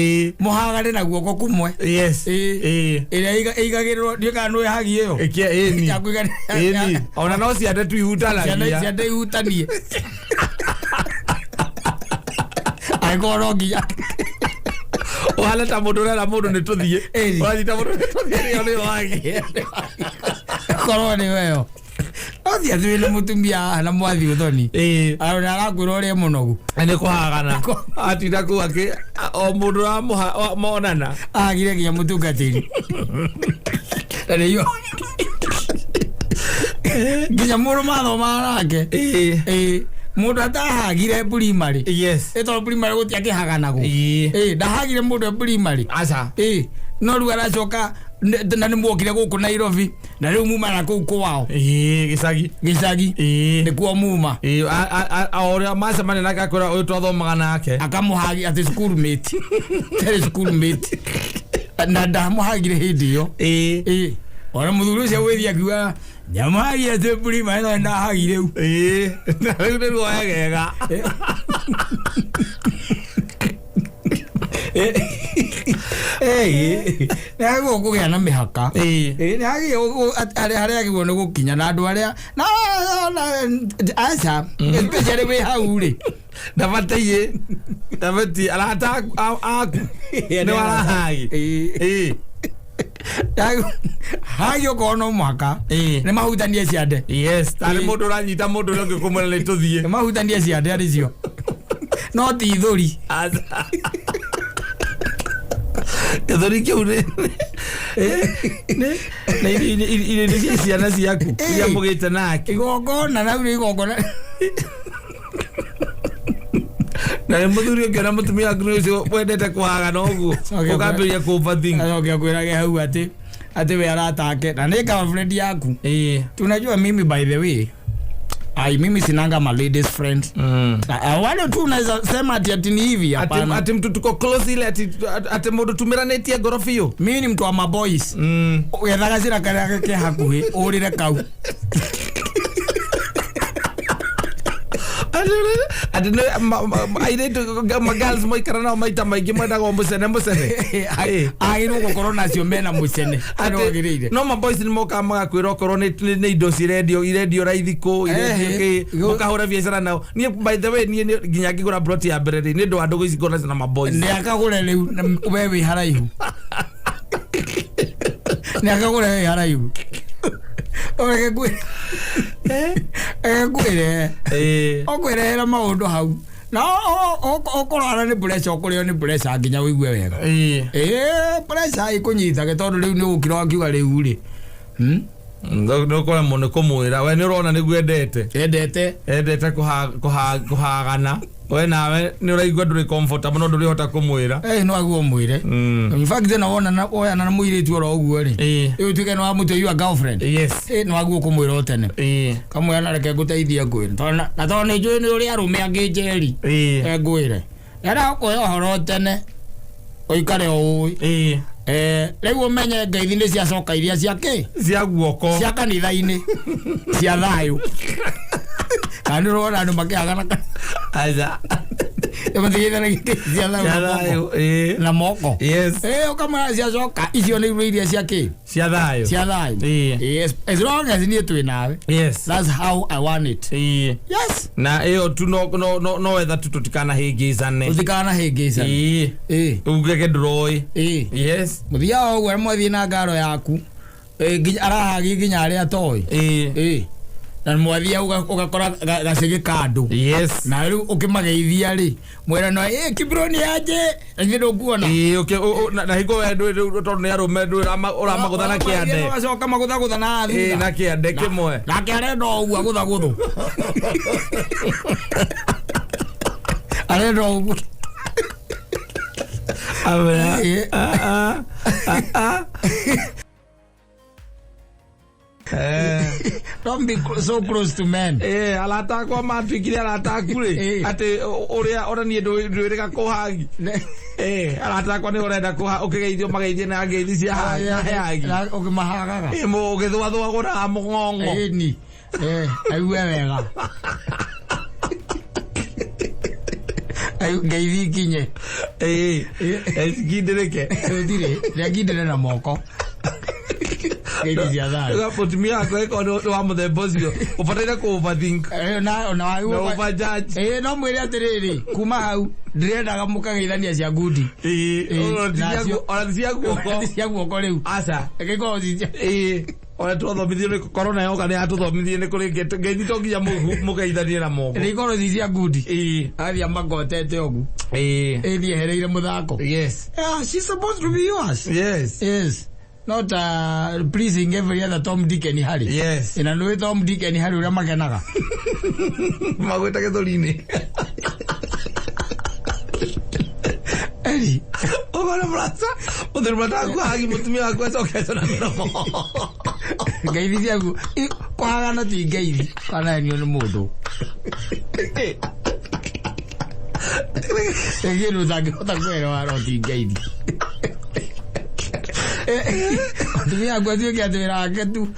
[SPEAKER 2] mũhagane na guoko kumwe. Ĩrĩa ĩigagĩrĩrwo ndiũ kana nĩ hagi ĩyo.
[SPEAKER 1] Ĩkia ĩni.
[SPEAKER 2] Ya kũigana-
[SPEAKER 1] Ĩni ona no ciande tu ihutanagia.
[SPEAKER 2] Ciande ihutanie angĩkorwo no nginya.
[SPEAKER 1] Ũhane ta mũndũ ũrera mũndũ nĩ tũthiĩ.
[SPEAKER 2] Ĩni.
[SPEAKER 1] Ũranyita mũndũ nĩ tũthiĩ nĩyo nĩyo wagi.
[SPEAKER 2] Korwo nĩ weyo othi atĩ wĩna mũtumia haha na mwathi ũthoni.
[SPEAKER 1] Ĩĩ.
[SPEAKER 2] Arona arakwĩra ũrĩa mũnogu.
[SPEAKER 1] Nĩ kũhagana. Atinda kũu akĩ o mũndũ ũramũha monana.
[SPEAKER 2] Agire nginya mũtungatĩri na nĩyo nginya mũndũ mathomaga nake.
[SPEAKER 1] Ĩĩ.
[SPEAKER 2] Ĩĩ, mũndũ atahagire primary.
[SPEAKER 1] Yes.
[SPEAKER 2] Ĩ tondũ primary gũtiakĩhaganagwo.
[SPEAKER 1] Ĩĩ.
[SPEAKER 2] Ĩĩ, ndahagire mũndũ e primary.
[SPEAKER 1] Aca.
[SPEAKER 2] Ĩĩ, no rĩu aracoka na nĩ muokire gũkũ Nairobi na rĩu muma na kũu kwao.
[SPEAKER 1] Ĩĩ, gĩcagi.
[SPEAKER 2] Gĩcagi.
[SPEAKER 1] Ĩĩ.
[SPEAKER 2] Nĩkuo muma.
[SPEAKER 1] Ĩĩ, o ũrĩa macemania nake akwĩra ũyũ twathomaga nake.
[SPEAKER 2] Akamũhagi atĩ school mate, tarĩ school mate na ndamũhagire hĩndĩ ĩyo.
[SPEAKER 1] Ĩĩ.
[SPEAKER 2] Ĩĩ, ona mũthuri ũcio gwĩthiĩ akiuga nyamũhagire twĩ primary no ndahagire rĩu.
[SPEAKER 1] Ĩĩ. Na rĩu nĩ ruoyagega.
[SPEAKER 2] Ĩĩ, nĩ agĩrĩirwo kũgĩa na mĩhaka.
[SPEAKER 1] Ĩĩ.
[SPEAKER 2] Ĩĩ, nĩ agĩrĩirwo harĩa agĩrĩirwo nĩ gũkinya na andũ arĩa na aca especially wĩ hau rĩ.
[SPEAKER 1] Ndabataie. Ndabatie arata aku nĩ warahagi.
[SPEAKER 2] Ĩĩ.
[SPEAKER 1] Ĩĩ.
[SPEAKER 2] Hagi okorwo no mũhaka
[SPEAKER 1] Ĩĩ.
[SPEAKER 2] nĩ mahutanie ciande.
[SPEAKER 1] Yes, tarĩ
[SPEAKER 2] Ĩĩ.
[SPEAKER 1] mũndũ ũranyita mũndũ ũrĩa ũngĩ kũmwĩra nĩ tũthiĩ.
[SPEAKER 2] Nĩ mahutanie ciande arĩ cio no ti ithũri.
[SPEAKER 1] Aca. Gĩthũri kĩu nĩ nĩ cia ciana ciaku iria
[SPEAKER 2] Ĩĩ.
[SPEAKER 1] mũgĩte nake.
[SPEAKER 2] Igongona rau nĩ igongona.
[SPEAKER 1] Na nĩ mũthuri ũngĩona mũtumia waku nĩ ũcio wendete kũhagana ũguo
[SPEAKER 2] Coke
[SPEAKER 1] ũkambĩrĩria kũoverthink.
[SPEAKER 2] Acoke akwĩrage hau atĩ atĩ we arata ake na nĩ girlfriend yaku.
[SPEAKER 1] Ĩĩ.
[SPEAKER 2] Tunajua mimi, by the way, ai, mimi sinanga ma ladies friend. Wale tu unaweza sema ati ati ni hivi,
[SPEAKER 1] Ati
[SPEAKER 2] hapana.
[SPEAKER 1] ati mtu tuko close ile ati ati mũndũ tumĩranĩtie ngoro biũ.
[SPEAKER 2] Mimi ni mtu wa maboys. Wetha gacĩra karĩa ke hakuhĩ ũrĩre kau.
[SPEAKER 1] Ati nĩ airĩtu magirls moikara nao maita maingĩ mendaga o mũcene mũcene. Ĩĩ.
[SPEAKER 2] Agĩrĩirwo gũkorwo nacio mena mũcene arĩa wagĩrĩire.
[SPEAKER 1] No maboys nĩ mokaga magakwĩra okorwo nĩ indo cirendio irendio raithi kũ irendio
[SPEAKER 2] Ehe.
[SPEAKER 1] kĩ mũkahũra biacara nao. Niĩ by the way niĩ nginya ngĩgũra plot ya mbere rĩ nĩ ũndũ wa ndũgũ ici ngona na maboys.
[SPEAKER 2] Nĩ akagũre rĩu na we wĩ haraihu, nĩ akagũre wĩ haraihu, reke ngwĩre, reke ngwĩre.
[SPEAKER 1] Ĩĩ.
[SPEAKER 2] Ũkwĩrehera maũndũ hau na ũkũrwara nĩ pressure, ũkũrĩo nĩ pressure nginya ũigue wega.
[SPEAKER 1] Ĩĩ.
[SPEAKER 2] Ĩĩ, pressure ĩkũnyitage tondũ rĩu nĩ ũgũkira wakiuga rĩu rĩ.
[SPEAKER 1] Nĩ ũkũremwo nĩ kũmwĩra we nĩ ũrona nĩguo endete.
[SPEAKER 2] Endete.
[SPEAKER 1] Endete kũhagana we nawe nĩ ũraigua ndũrĩ comfortable no ndũrĩhota kũmwĩra.
[SPEAKER 2] Ĩ, no aguo mwĩre. In fact na wona woyana na mũirĩtu oro ũguo rĩ,
[SPEAKER 1] Ĩĩ.
[SPEAKER 2] ĩ ũtuĩke nĩ wamũtua your girlfriend.
[SPEAKER 1] Yes.
[SPEAKER 2] Ĩ, nĩ waguo kũmwĩra o tene.
[SPEAKER 1] Ĩĩ.
[SPEAKER 2] Kamwĩra na reke ngũteithie ngwĩre tondũ na tondũ nĩ njũĩ nĩ ũrĩa arũme angĩ njeri.
[SPEAKER 1] Ĩĩ.
[SPEAKER 2] Ngwĩre enda ũkũhe ũhoro tene ũikare o ũĩ.
[SPEAKER 1] Ĩĩ.
[SPEAKER 2] Rĩu ũmenye ngeithi nĩ ciacoka iria cia kĩ
[SPEAKER 1] cia guoko
[SPEAKER 2] cia kanitha-inĩ cia thayũ kana nĩ ũrona andũ makĩhagana.
[SPEAKER 1] Aca.
[SPEAKER 2] Matigithanagia cia thayũ
[SPEAKER 1] Cia
[SPEAKER 2] na moko.
[SPEAKER 1] thayũ, ĩĩ.
[SPEAKER 2] Na moko.
[SPEAKER 1] Yes.
[SPEAKER 2] Ĩ, ũkamwĩra ciacoka icio nĩ iria cia kĩ
[SPEAKER 1] cia thayũ.
[SPEAKER 2] Cia thayũ.
[SPEAKER 1] Ĩĩ.
[SPEAKER 2] Yes, as long as niĩ twĩ nawe.
[SPEAKER 1] Yes.
[SPEAKER 2] That's how I want it.
[SPEAKER 1] Ĩĩ.
[SPEAKER 2] Yes.
[SPEAKER 1] Na ĩyo tu no wetha tu tũtikanahĩngĩcane.
[SPEAKER 2] Tũtikanahĩngĩcane.
[SPEAKER 1] Ĩĩ.
[SPEAKER 2] Ĩĩ.
[SPEAKER 1] Ugege ndũroĩ.
[SPEAKER 2] Ĩĩ.
[SPEAKER 1] Yes.
[SPEAKER 2] Mũthiaga ũguo mwathiĩ na ngaro yaku. Ĩ, nginya arahagi nginya arĩa atoĩ.
[SPEAKER 1] Ĩĩ.
[SPEAKER 2] Ĩĩ, na mwathiĩ ũgakora gacĩgĩ ka andũ.
[SPEAKER 1] Yes.
[SPEAKER 2] Na rĩu ũkĩmageithia rĩ mwĩra no ĩ kibroni yanje na ithuĩ ndũkuona.
[SPEAKER 1] Ĩĩ, na hingo we ndũĩ rĩu tondũ nĩ arũme ndũĩ ũramagũtha na kĩande.
[SPEAKER 2] Ũgacoka magũthagũtha na
[SPEAKER 1] Ĩĩ,
[SPEAKER 2] thutha.
[SPEAKER 1] na kĩande kĩmwe.
[SPEAKER 2] Nake arenda o ũguo agũthagũthwo, arenda o ũguo.
[SPEAKER 1] Amera.
[SPEAKER 2] Ĩĩ.
[SPEAKER 1] Ah, ah, ah, ah.
[SPEAKER 2] Don't be so close to men.
[SPEAKER 1] Ĩĩ, arata akwa matuĩkire arata aku rĩ
[SPEAKER 2] Ĩĩ.
[SPEAKER 1] atĩ ũrĩa ona niĩ ndwĩrĩga kũhagi. Ĩĩ, arata akwa nĩ ũrenda kũha ũkĩgeithio mageithie na ngeithi cia hagi.
[SPEAKER 2] Ũkĩmahagaga.
[SPEAKER 1] Ĩĩ, ũgĩthũathũagwo na mũng'ong'o.
[SPEAKER 2] Ĩni, aigue wega. Ngeithi ikinye.
[SPEAKER 1] Ĩĩ, cikindĩrĩke.
[SPEAKER 2] Gũtirĩ rĩangindĩre na moko. Ngeithi cia thayũ.
[SPEAKER 1] Mũtumia waku angĩkorwo nĩ wa mũthemba ũcio, ũbataire kũ overthink
[SPEAKER 2] Eh, na ona
[SPEAKER 1] na
[SPEAKER 2] wagĩrĩirwo
[SPEAKER 1] overjudge.
[SPEAKER 2] Eh, no mwĩre atĩrĩrĩ, kuma hau ndĩrendaga mũkageithania cia ngundi.
[SPEAKER 1] Ĩĩ,
[SPEAKER 2] Ĩĩ,
[SPEAKER 1] ona ti cia
[SPEAKER 2] nacio-
[SPEAKER 1] ona ti cia guoko.
[SPEAKER 2] Cia guoko rĩu.
[SPEAKER 1] Aca.
[SPEAKER 2] Ĩgĩkorwo ci cia-
[SPEAKER 1] Ĩĩ, ona twathomithirio nĩ corona yoka nĩ yatũthomithirie nĩ kũrĩ ngeithi to nginya mũgeithanie na moko.
[SPEAKER 2] Ĩgĩkorwo ci cia ngundi.
[SPEAKER 1] Ĩĩ.
[SPEAKER 2] Athiĩ amagotete ũguo.
[SPEAKER 1] Ĩĩ.
[SPEAKER 2] Ĩthiĩ ehereire mũthako.
[SPEAKER 1] Yes.
[SPEAKER 2] Yeah, she's supposed to be yours.
[SPEAKER 1] Yes.
[SPEAKER 2] Yes. Not pleasing every other Tom, Dick and Harry.
[SPEAKER 1] Yes.
[SPEAKER 2] Ina nĩ Tom, Dick and Harry ũrĩa makenaga.
[SPEAKER 1] Magwĩta gĩthũri-inĩ.
[SPEAKER 2] Eri.
[SPEAKER 1] Ũkona mũrata, mũthuri mũrata waku hagi mũtumia waku acokete na mĩromo.
[SPEAKER 2] Ngeithi ciaku. Kwagana ti ngeithi. Kanaenio nĩ mũndũ. Nĩ kĩndũ ũtangĩhota kuelewa no ti ngeithi. Mũtumia waku atuĩke atĩ wĩra wake tu.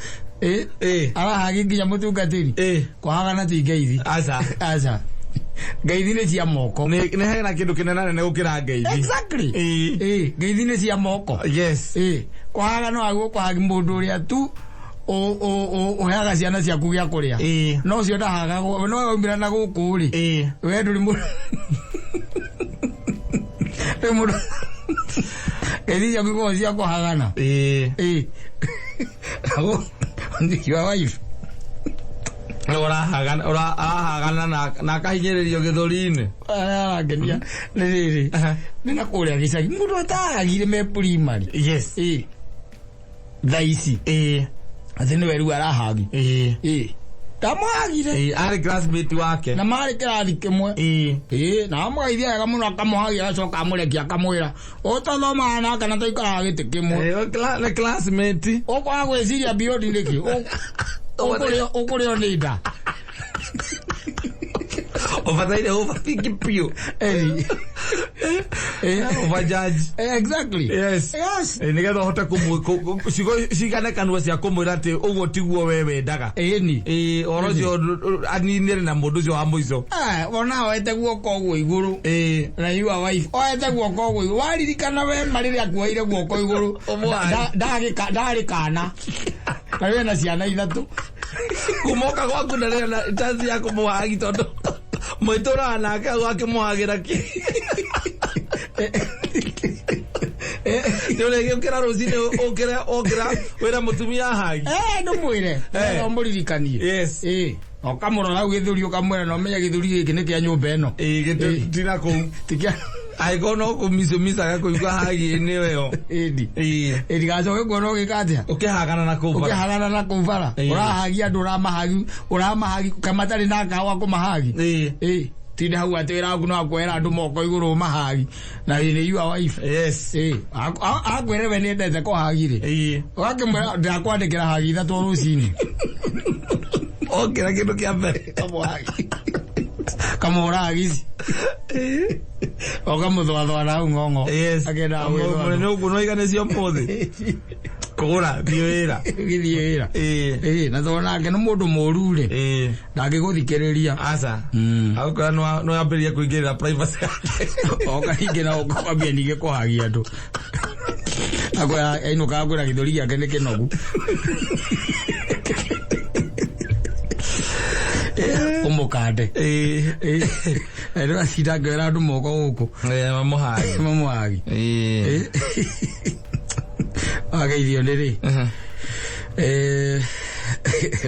[SPEAKER 2] Eh,
[SPEAKER 1] Ĩĩ.
[SPEAKER 2] arahagi nginya mũtungatĩri.
[SPEAKER 1] Ĩĩ.
[SPEAKER 2] Kwagana ti ngeithi.
[SPEAKER 1] Aca.
[SPEAKER 2] Aca. Ngeithi nĩ cia moko.
[SPEAKER 1] Nĩ hena kĩndũ kĩnenanene gũkĩra ngeithi.
[SPEAKER 2] Exactly.
[SPEAKER 1] Ĩĩ.
[SPEAKER 2] Ĩĩ, ngeithi nĩ cia moko.
[SPEAKER 1] Yes.
[SPEAKER 2] Ĩĩ, kwaga no aguo kwahagi mũndũ ũrĩa tu ũheaga ciana ciaku gĩa kũrĩa.
[SPEAKER 1] Ĩĩ.
[SPEAKER 2] No ũcio ndahagagwo, no waumĩra na gũkũ rĩ.
[SPEAKER 1] Ĩĩ.
[SPEAKER 2] We ndũrĩ mũndũ. Ndũrĩ mũndũ. Ngeithi ciaku ikoragwo cia kũhagana.
[SPEAKER 1] Ĩĩ.
[SPEAKER 2] Ĩĩ. Naguo, your wife.
[SPEAKER 1] Nĩ ũrahagana arahagana na akahinyĩrĩrio gĩthũri-inĩ.
[SPEAKER 2] Arangenia nĩ rĩrĩ. Nĩ na kũrĩa gĩcagi mũndũ atahagire me primary.
[SPEAKER 1] Yes.
[SPEAKER 2] Ĩĩ. Thaa ici.
[SPEAKER 1] Ĩĩ.
[SPEAKER 2] Atĩ nĩwe rĩu arahagi.
[SPEAKER 1] Ĩĩ.
[SPEAKER 2] Ĩĩ. Ndamũhagire.
[SPEAKER 1] Ĩĩ, arĩ classmate wake.
[SPEAKER 2] Na marĩ kĩrathi kĩmwe.
[SPEAKER 1] Ĩĩ.
[SPEAKER 2] Ĩĩ, na amũgeithia wega mũno akamũhagia agacoka amũrekia akamwĩra ũtathomaga nake na tũikaraga gĩtĩ kĩmwe.
[SPEAKER 1] Ĩĩ, nĩ classmate.
[SPEAKER 2] Ũkwaga gwĩciria beyond nĩkĩ? Ũkũrĩo nĩ nda.
[SPEAKER 1] Ũbataire overthink biũ.
[SPEAKER 2] Ĩĩ. Ĩĩ.
[SPEAKER 1] Overjudge.
[SPEAKER 2] Exactly.
[SPEAKER 1] Yes.
[SPEAKER 2] Yes.
[SPEAKER 1] Ĩĩ, nĩgetha ũhote ciugo cigane kanua cia kũmwĩra atĩ ũguo tiguo we wendaga.
[SPEAKER 2] Ĩni.
[SPEAKER 1] Ĩĩ, ũhoro ũcio aninĩre na mũndũ ũcio wa mũico.
[SPEAKER 2] Eh, ona oete guoko ũguo igũrũ.
[SPEAKER 1] Ĩĩ.
[SPEAKER 2] Na your wife oete guoko ũguo igũrũ. Waririkana we marĩrĩa akuoire guoko igũrũ.
[SPEAKER 1] Ũmũhagi.
[SPEAKER 2] Ndarĩ kana. Na wĩna ciana ithatũ.
[SPEAKER 1] Kumoka gwaku ndarĩ na chance ya kũmũhagi tondũ mũitũraga nake hau akĩmũhagĩra kĩ. Nĩ ũrĩgĩũkĩra rũcinĩ ũkĩre ũkĩra wĩra mũtumia hagi.
[SPEAKER 2] Eh, ndũmwĩre.
[SPEAKER 1] Eh.
[SPEAKER 2] No mũririkanie.
[SPEAKER 1] Yes.
[SPEAKER 2] Ĩĩ. Ũkamũrora hau gĩthũri ũkamwĩra no ũmenye gĩthũri gĩkĩ nĩ kĩa nyũmba ĩno.
[SPEAKER 1] Ĩĩ, gĩtũ tina kũu.
[SPEAKER 2] Ti kĩa
[SPEAKER 1] Angĩkorwo no kũmicũmicaga kũigua hagi nĩ ĩyo.
[SPEAKER 2] ĩni.
[SPEAKER 1] Ĩĩ.
[SPEAKER 2] Ĩĩ, ndigacoke kuona ũgĩka atĩa.
[SPEAKER 1] Ũkĩhagana na kũu bara.
[SPEAKER 2] Ũkĩhagana na kũu bara.
[SPEAKER 1] Ĩĩ.
[SPEAKER 2] Ũrahagia andũ ũramahagi, ũramahagi kamatarĩ na kawa kũmahagi.
[SPEAKER 1] Ĩĩ.
[SPEAKER 2] Ĩĩ. Tinde hau atĩ wĩra waku no akuoera andũ moko igũrũ ũmahagi. Na nĩ your wife.
[SPEAKER 1] Yes.
[SPEAKER 2] Ĩĩ. Akwĩre we nĩendete kũhagi rĩ.
[SPEAKER 1] Ĩĩ.
[SPEAKER 2] Ũgakĩmwĩra ndakwandĩkĩra hagi ithatũ o rũcinĩ.
[SPEAKER 1] Okĩra kĩndũ kĩa mbere.
[SPEAKER 2] Kamũhagi. Kamũhũra hagi ici. Ũkamũthwathoa na hau ng'ong'o.
[SPEAKER 1] Yes.
[SPEAKER 2] Akĩendaga
[SPEAKER 1] Mũnene
[SPEAKER 2] gwĩthwathoa.
[SPEAKER 1] ũguo no igane cia ũmũthĩ. Kũgũra thiĩ wĩra.
[SPEAKER 2] Gĩthiĩ wĩra.
[SPEAKER 1] Ĩĩ.
[SPEAKER 2] Ĩĩ, na tondũ nake nĩ mũndũ mũru rĩ,
[SPEAKER 1] Ĩĩ.
[SPEAKER 2] ndangĩgũthikĩrĩria.
[SPEAKER 1] Aca. Agũkora nĩ wambĩrĩria kũingĩrĩra privacy yake.
[SPEAKER 2] Oka ningĩ na ũkwambia ningĩ kũhagia andũ. Akwĩra ainũka akwĩra gĩthũri gĩake nĩ kĩnogu. Ũmũkande.
[SPEAKER 1] Ĩĩ.
[SPEAKER 2] Ĩĩ. Rĩu acinda ngĩra andũ moko gũkũ.
[SPEAKER 1] Ĩĩ, mamũhagi.
[SPEAKER 2] Mamũhagi.
[SPEAKER 1] Ĩĩ.
[SPEAKER 2] Wageithio nĩ rĩ? Eh,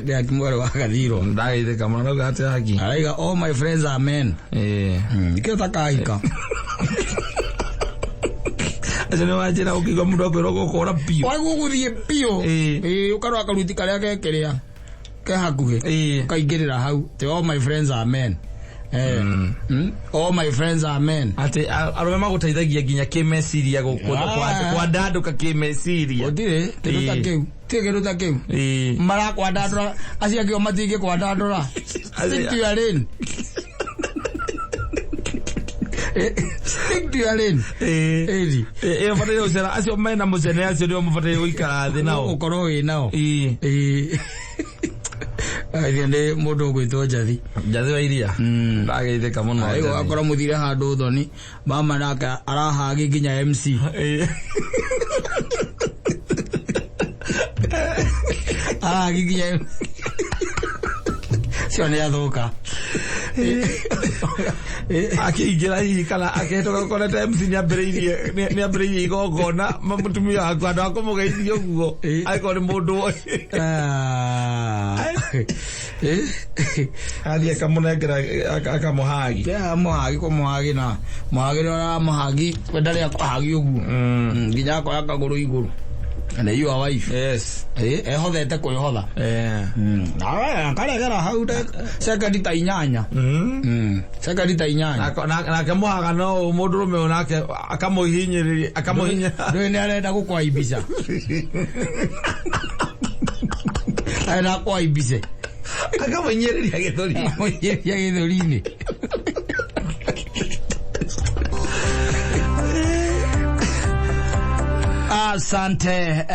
[SPEAKER 2] nĩ akimwarĩ wa Gathiro.
[SPEAKER 1] Ndageithĩka mũno nauga atĩ hagi.
[SPEAKER 2] Araiga all my friends are men.
[SPEAKER 1] Ĩĩ.
[SPEAKER 2] Nĩkĩo ũtakahika.
[SPEAKER 1] Acio nĩ wanjĩra ũkĩigua mũndũ akwĩra ũgũkũra biũ.
[SPEAKER 2] Waigua gũthiĩ biũ.
[SPEAKER 1] Ĩĩ.
[SPEAKER 2] Ĩĩ, ũkarora karuti karĩa gekĩrĩa ke hakuhĩ.
[SPEAKER 1] Ĩĩ.
[SPEAKER 2] Ũkaingĩrĩra hau. Ti all my friends are men. Eh. All my friends are men.
[SPEAKER 1] Atĩ arũme magũteithagia nginya kĩmeciria
[SPEAKER 2] Ah.
[SPEAKER 1] kwandandũka kĩmeciria.
[SPEAKER 2] Gũtirĩ kĩndũ ta
[SPEAKER 1] Ĩĩ.
[SPEAKER 2] kĩu. Tirĩ kĩndũ ta kĩu.
[SPEAKER 1] Ĩĩ.
[SPEAKER 2] Marakwandandũra acio angĩ o matingĩkwandandũra. Stick to your lane. Stick to your lane.
[SPEAKER 1] Ĩĩ.
[SPEAKER 2] Ĩni.
[SPEAKER 1] Ĩĩ, ũbataire gũcera acio mena mũcene acio nĩo mũbataire gũikara thĩ nao.
[SPEAKER 2] Ũkorwo wĩ nao.
[SPEAKER 1] Ĩĩ.
[SPEAKER 2] Ĩĩ. Aithia nĩ mũndũ ũgwĩtwo Njathi.
[SPEAKER 1] Njathi wa iria. Ndageithĩka mũno.
[SPEAKER 2] Aigua
[SPEAKER 1] Njathi.
[SPEAKER 2] akora mũthire handũ thoni mama nake arahagi nginya MC.
[SPEAKER 1] Ĩĩ.
[SPEAKER 2] Aragiginya cio nĩ athũka.
[SPEAKER 1] Akĩingĩra hihi kana akĩhĩtũka konete MC nĩambĩrĩirie nĩambĩrĩirie igongona mũtumia waku andũ a kũmũgeithia ũguo angĩkorwo nĩ mũndũ
[SPEAKER 2] Ah.
[SPEAKER 1] Athiĩ akamũnengera akamũhagi.
[SPEAKER 2] Ya mũhagi kũmũhagi na mũhagi nĩ ũramũhagi we ndarĩ akũhagi ũguo. Nginya akoya kagũrũ igũrũ na you are wife.
[SPEAKER 1] Yes.
[SPEAKER 2] Ehothete kwĩhotha. Nawe akaregera hau sekondi ta 8. Sekondi ta 8.
[SPEAKER 1] Nake mũhaga no mũndũrũme ũyũ nake akamũhihinyĩrĩria akamũhihinya.
[SPEAKER 2] Ndũĩ nĩ arenda gũkwaimbica, arenda akwaimbice.
[SPEAKER 1] Akamũhinyĩrĩria gĩthũri.
[SPEAKER 2] Amũhinyĩrĩria gĩthũri-inĩ. Asante.